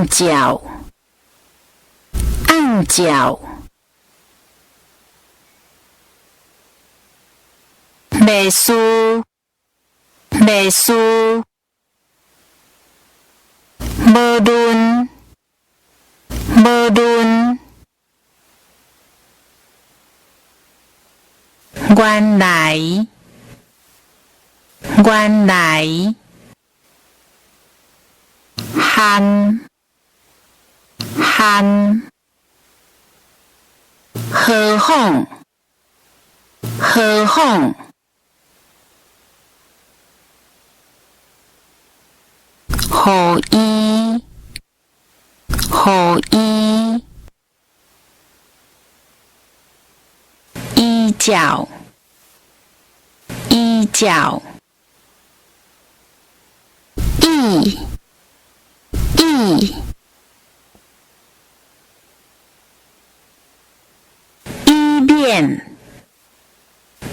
按照，按照，袂输，袂输，無論，無論，原來，原來，含，含，何況，何況，予伊，予伊，依照，依照，意，意，以免，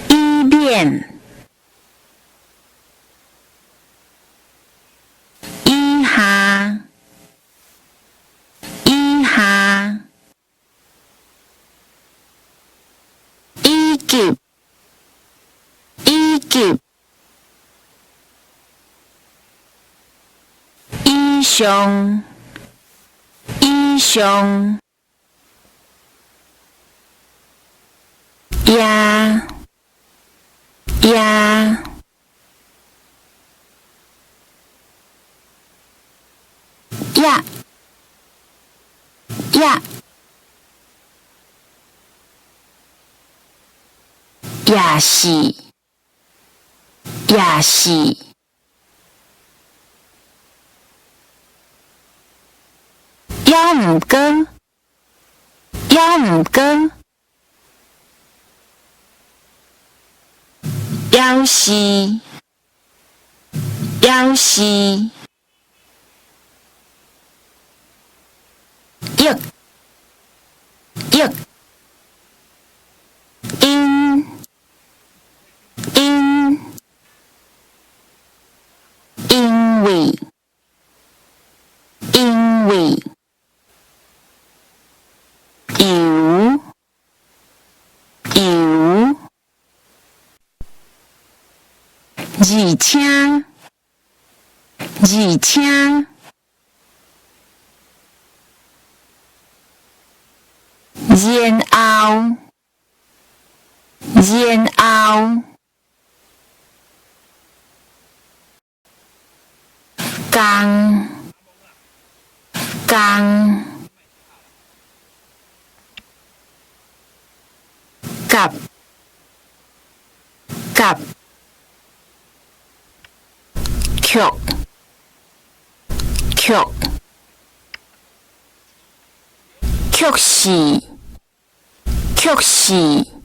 以免，以下，以下，以及，以及，以上，以上，也，也，也，也，也是，也是，猶毋過，猶毋過，猶是，猶是，抑，抑，因，因，因為，因為，猶，猶，而且，而且，然後，然後，仝，仝，佮，佮，卻，卻，卻是，卻是。